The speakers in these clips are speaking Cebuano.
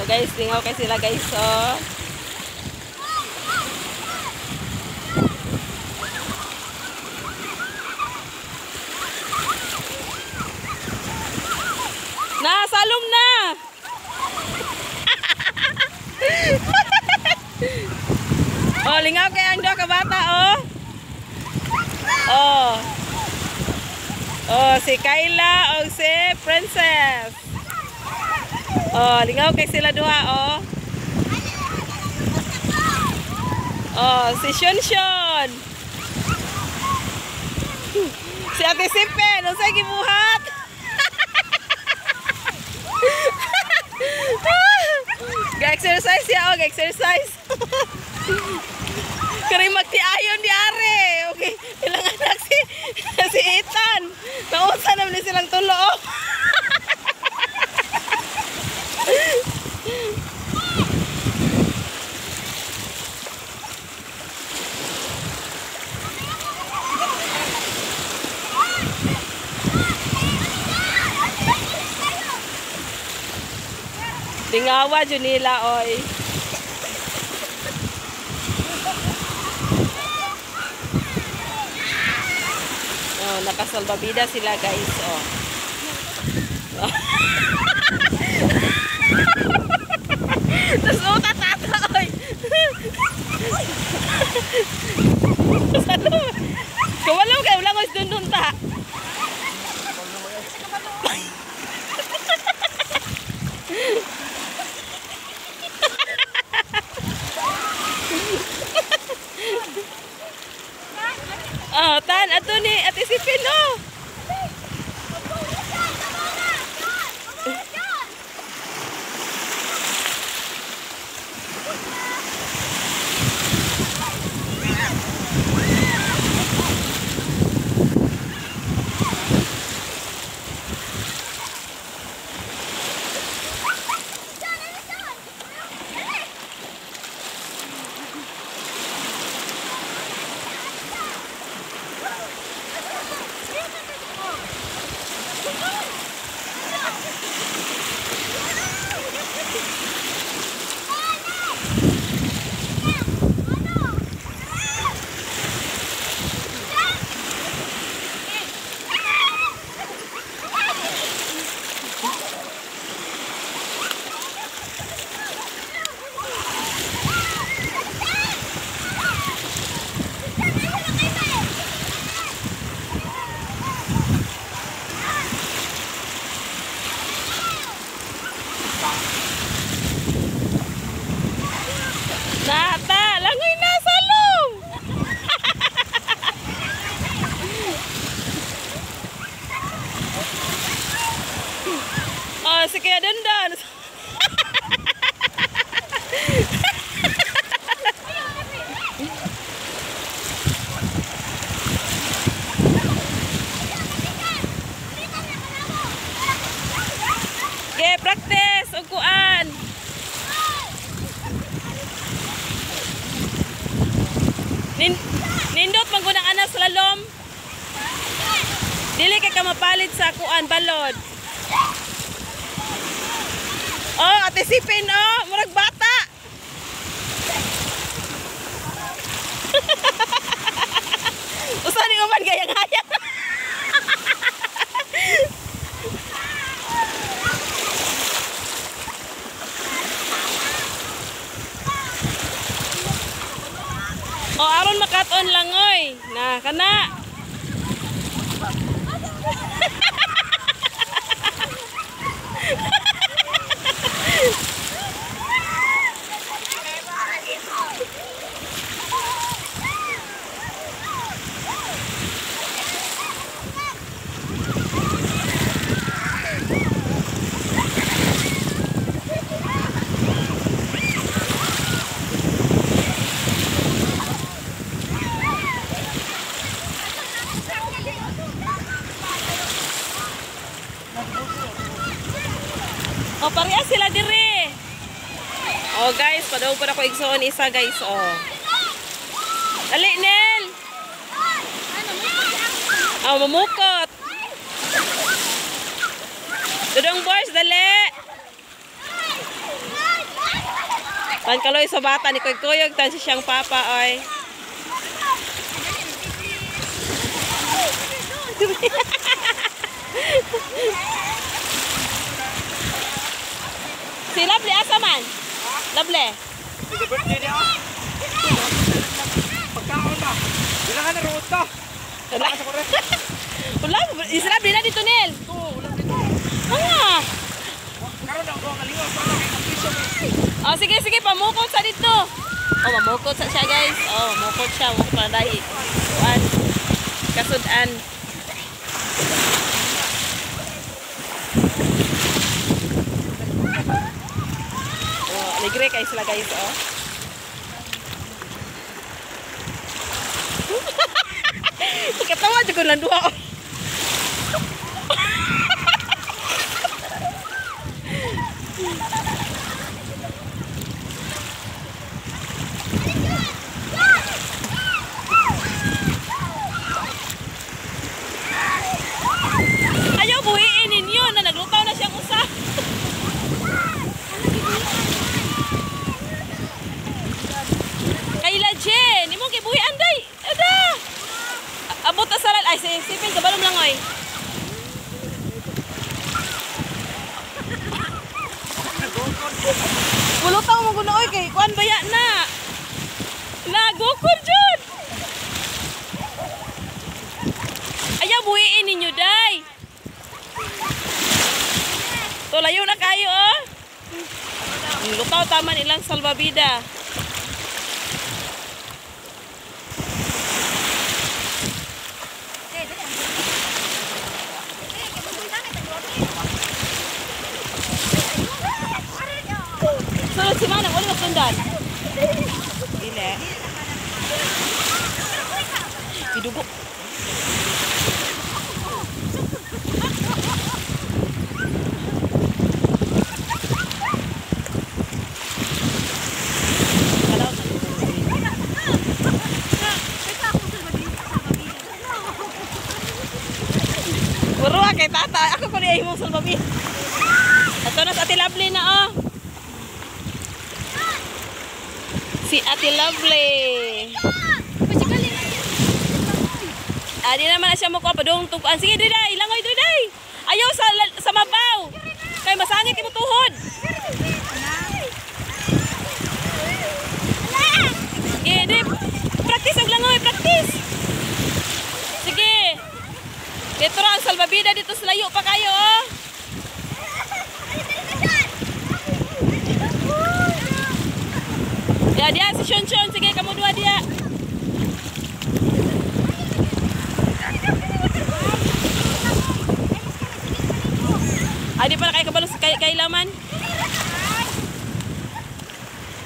Guys, lingaw kay sila guys, oh. Na, salom na. Oh, lingaw kay ang duha ka bata, oh. Oh. Oh, si Kyla o si Princess. Oh, lingaw kay sila duha, oh. Oh, si Shon Shon. Si Ate Sipen, unsay gibuhat? Ga-exercise siya, oh, ga-exercise. Kari magtiayon di are. Okay, ilang anak si Ethan. Nausa naman ni silang tulo. Oh. Lingawa Junila, oy. Oh, nakasalbabida sila guys, oh. Tapos oh, tatata, oy. Kawalaw kayo, langoy dun dun ta. Oh, tan ato ni Ate Sipin, oh. Nata, langoy na salom. Oh, si Kuya Dondon. Okay, practice og kuan. Nindot man gunang anak sa lalom. Dili kay ka mapalit sa kuan balod. Oh, Ate Sipin, oh, murag bata. Usa ni uban gayang-hayang. Oh, aron makaton lang oy. Na kana. Oh, pareha sila dire. Oh guys, padaw pa ako igsoon isa guys, oh. Dali, Nel. Oh, mamukot. Dudong boys, dali. Tan kaloy sa bata ni kuyog tan si siyang papa oy. Si Lovely asa man? Lovely. Birthday niya. Pagkaon ba? Wala ka na road ka. Wala. Wala, si Lovely na dito Nel. Wala dito. Ah. Karon na ako kalingaw para kay kapisyo. Oh, sige sige, pamukot sa dito. Oh, mamukot sa siya guys. Oh, mamukot siya, mamukot para dahi. Kuan. Kasud-an. Oh, alegre kay sila guys, oh. Ikatawa jud ko lang duha. Oh. Ayaw buhiin ninyo na naglutaw na siyang usa. Kayla Jen, imong gibuhian day. Ada. Abot ta sa ay si Sipin kabalom lang oy. Pulutaw mo guna oy kay kuan baya na. Nagukod jud. Ayaw buhiin ninyo day. To layo na kayo oh. Lutaw taman ilang salbabida. Sunod si Manang, wala magsundan. Dili. Idugo. Bro, kay tata. Ako ko niya imong salbabida. Ato na sa Ate Lovely na oh. Si Ate Lovely. Ah, di naman na siya mukuha padung tungkuan. Sige, diday, langoy diday. Ayaw sa mabaw. Kay masangit imo tuhod. Sige, di. Practice og langoy, practice. Sige. Dito ra ang salbabida dito sa layo pa kayo oh. Ya, dia si Shon Shon. Sige, kamu dua dia. Ay, di pala kayo kabalo sa kay laman.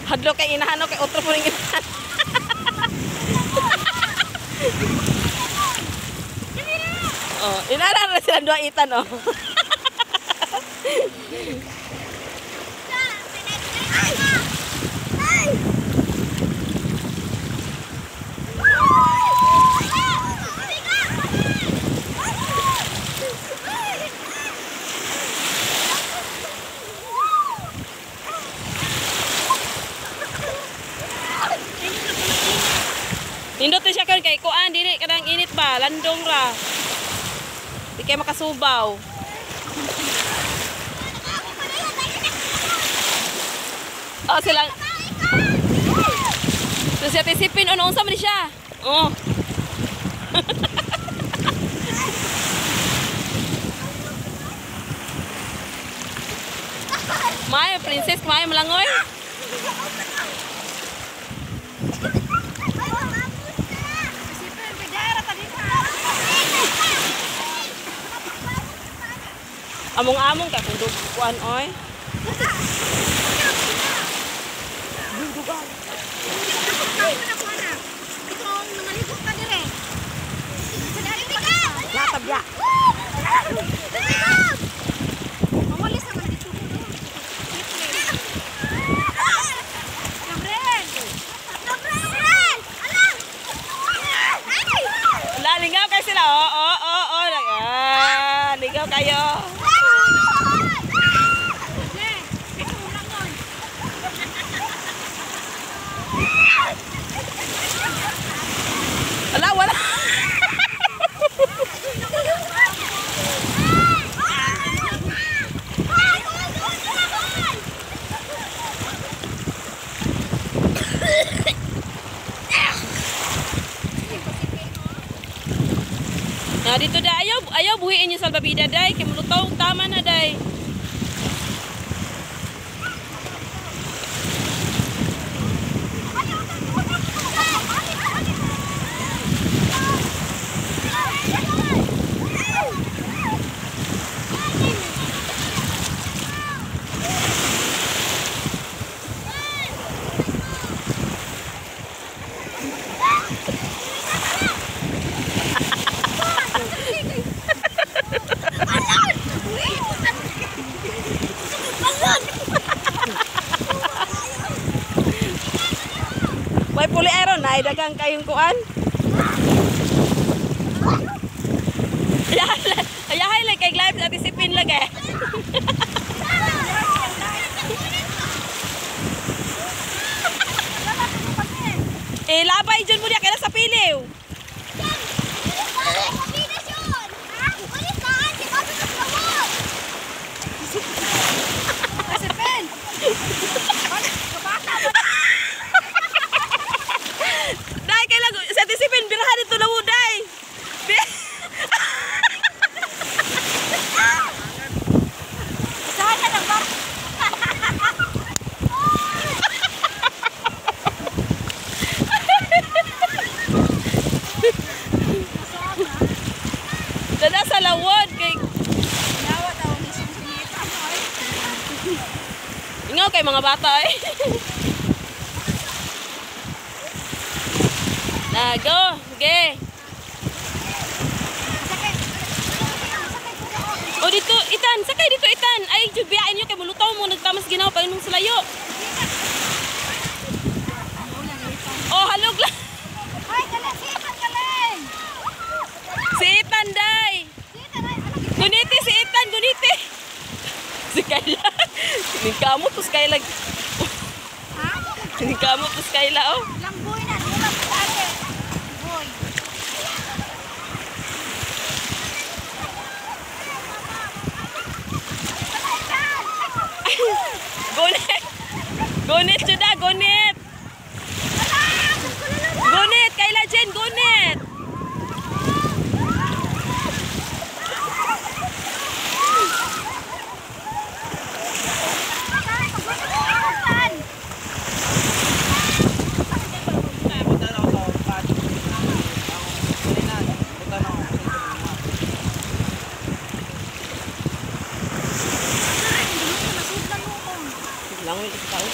Hadlo kay inahan kay otro po ring inahan. Oh, inahan na sila dua itan oh. Nindot siya karon kay kuan dili kanang init ba, landong ra. Di kay makasubaw. Oh, sila. So si Ate Sipin ono unsa man siya? Oh. Maayo princess, maayo malangoy. Among-among ka kung duguan oy. Lingaw kayo sila. Oo, oo, oo. Ah, lingaw kayo. buhiin yung salbabida day kay mulutaw tama na day. May puli aron ay dagang kayong kuan. Ayahay lang kay live natin si Pin lang eh. Eh labay dyan mo niya kaya sa piliw. Dai kay lang sa tisipin birahan dito na day. Sana lang ba? Dada sa lawod kay Yawa daw ni Sumita. ingaw kay mga bata eh. Na go, ge. O dito, Itan, sakay dito Itan. Ay jud biyain niyo kay mulutaw mo nagtamas ginaw pag nung sulayo. Oh, halog lang. Ay, dali, si Itan galing. Si Itan day. Si Itan ay anak. Guniti si Itan, guniti. Si Kayla. Ningkamo to si Kayla. Ha? Ningkamo to si Kayla oh. Langgoy na, nula pa ate. Boy. Gunit. Gunit juda, gunit. Gunit, Kayla Jen, gunit. Langoy sa tao.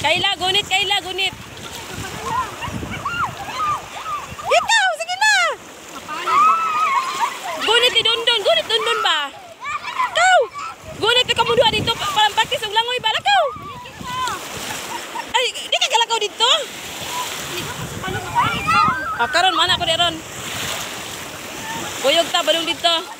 Kayla, gunit, Kayla, gunit. Ikaw, sige na. Gunit ni Dondon, gunit Dondon ba? Ikaw! Gunit ka mo duha dito parang practice og langoy ba lakaw? Ay, di ka galakaw dito? Ah, karon mana ko di ron. Buyog ta balong dito.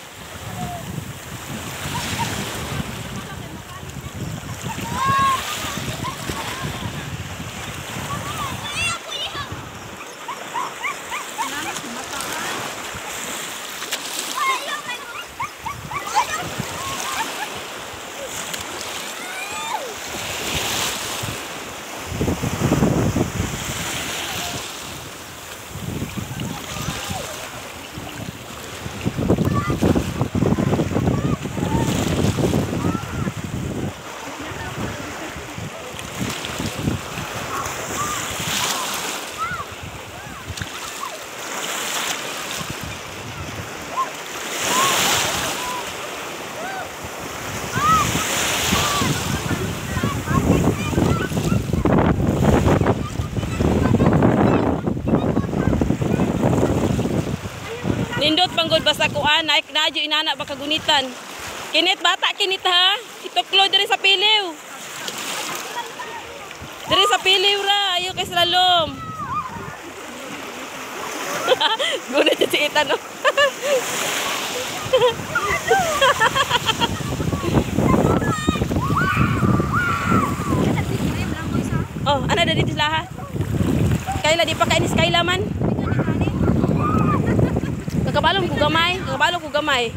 Nindot panggod basta kuan, naik na adyo inana baka gunitan. Kinit bata kinit ha. Ituklo diri sa piliw. Diri sa piliw ra, ayo kay slalom. Gunit si Itan oh. Oh, ana na dito sila ha. Kayla di pa kainis Kayla man. Kakabalong ko gamay, kakabalong ko gamay.